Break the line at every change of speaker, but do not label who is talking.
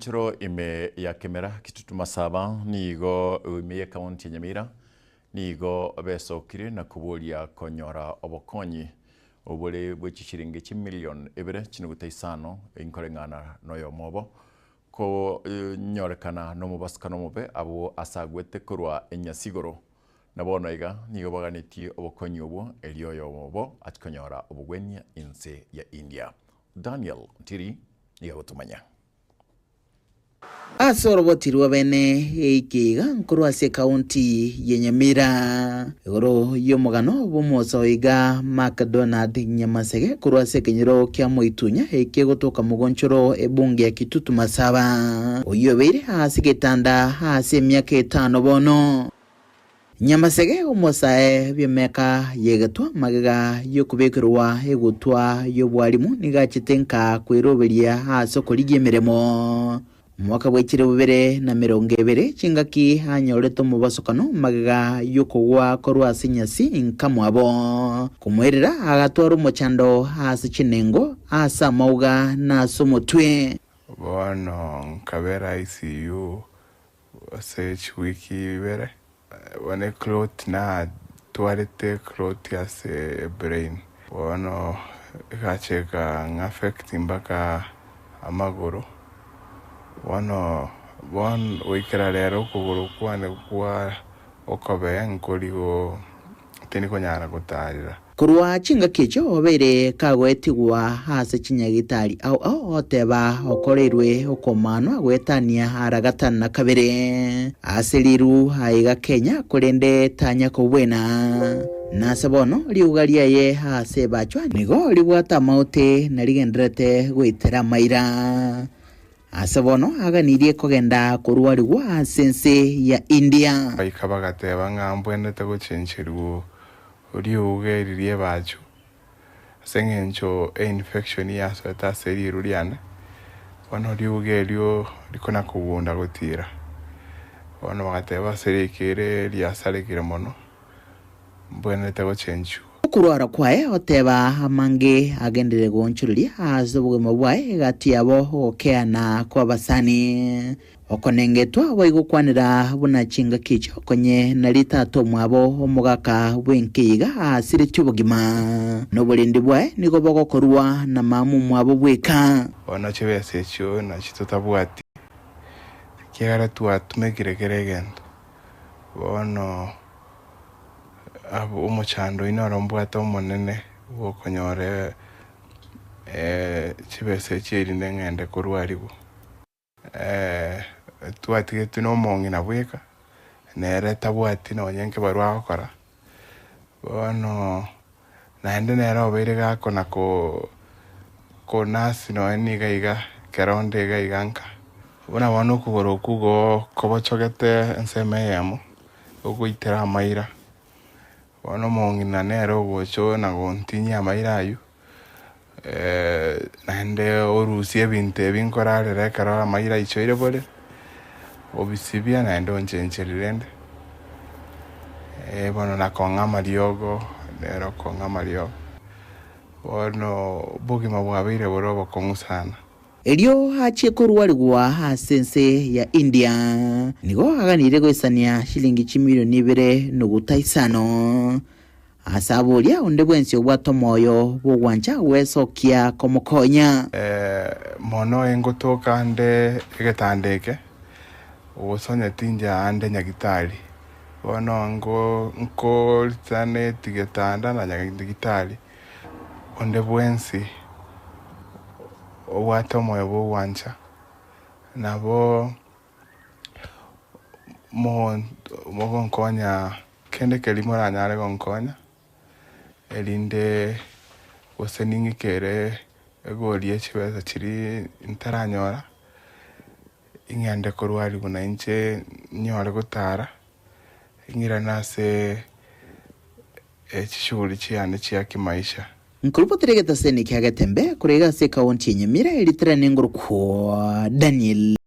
Mogonchoro ime ya Kemera, Kitutu Masaba nigo ime y'ekaunti ya Nyamira nigo besokire na koboria konyora obokonyi obore bwe chishiringi chimilion ibere chinuguta isano inkoreng'ana noyomo obo konyorekana nomobasukano omobe abwo ase agwete korwa enyasi igoro. Na bono iga nigo baganetie obokonyi obwo erio oyomo obo achie konyora obogwenia inse ya India. Daniel Ntiri nigo agotomanya.
Ase oroboti rwa bene eike iga nkorwa ase ekaunti ya Nyamira. Igoro y'omogano bw'omosa oiga Macdonald Nyamasege korwa ase ekenyoro kia Moitunya eke egotoka mogonchoro ebunge ya Kitutu Masaba, oyio obeire ase egetanda ase emiaka etano bono. Nyamasege omosae bw'emeka y'egetwa magega y'okobekerwa egutwa y'obwarimu nigo achete nka kweroberia ase okorigia emeremo. Omwaka bwe chilifu bibere na emerongo ebere chingaki anyorete omobosokano magega y'okogwa korwa ase enyasi nka mwabo. Komoirera agatwara omochando ase chinengo, ase amauga na ase omotwe.
Bono nkabera ICU Ase chiwiki ibere, bono eclot natwarete eclot ase ebrain, bono egacha ekang'affect mpaka amagoro, bono bono goikera rero okogoro kwane kwa okobee nkori go. Tindi konyara gotaarera.
Korwa chingaki echio obeire kagoetigwa ase chinyagitari ao ao oteba okoreirwe okomanwa goetania ara gatano na kabere ase riru aiga Kenya korende tanya kobwena. Nase bono riuga riaye ase ebachwa nigo ribwate amaote na rigendererete goitera amaira. Ase bono aganirie kogenda korwarigwa ase ense ya India.
Bagaika bagateba ng'a mbwenerete gochencherigwa riuga eri ri'ebachu, ase engencho einfection yasoete ase riru riane, bono riuga erio rikona kogunda gotira. Bono bagateba ase riika ere riasarekire mono. Mbwenerete gochenchigwa.
Okorwara kwaye oteba amange agenderere goonchoreria ase obogima bwaye egati yabo ogokeana kw'abasani. Okonengetwa boigo gokwanera buna chingaki echio konye nari tata omwabo omogaka bw'enka iga aasiretie obogima, na oborendi bwaye nigo bogokorwa na mama omwabo bweka.
Bono chibesa echio nachio totabwati, ekiagera twatumekire kera egento. Bono omochando oyio noro mbwate omonene bw'okonyora chibesa echio erinde ng'ende korwarigwa. Twatigetwe na omong'ina bweka, nere tabwati nonye nkebarua agokora, bono naende nere obeire gakona konasi nonye niga iga ekero onde iga iga nka. Buna bono okogoro okwo igo kobochogete ensemo eyemo, ogoitera amaira, bono omong'ina nere ogocha oyo na gontinyia amaira aywo, naende orusie ebinto ebi nkorarera ekero amaira aichoire bore, obisibia naende onchencheria rende, bono na kong'a amariogo, nere okong'a amariogo, bono obogima bwabeire bore obokong'u sana.
Erio achie korwarigwa ase ense ya India. Nigo aganirie goisania shilingi chimilioni ibere nuguta isano. Ase aboria onde bwensi obwate omoyo bw'ogwancha gwesokia komokonya.
Mono ingotoka ande egetanda eke, gose onye tincha ande nyagitari. Bono nkoritsaneti getanda na nyagitari. Onde bwensi obwate omoyo bw'ogwancha, nabo mogonkonya kende keria moranyare gonkonya, erinde gose ning'ikere egori ye chibesa chiria ntaranyora, ing'ende korwarigwa nainche nyore gotara, ing'irane ase chishughuli chiane chia kimaisha.
Nkorobotera egetaseni kia Getembe korwa iga ase ekaunti ya Nyamira, eritera nengorokwa Daniel.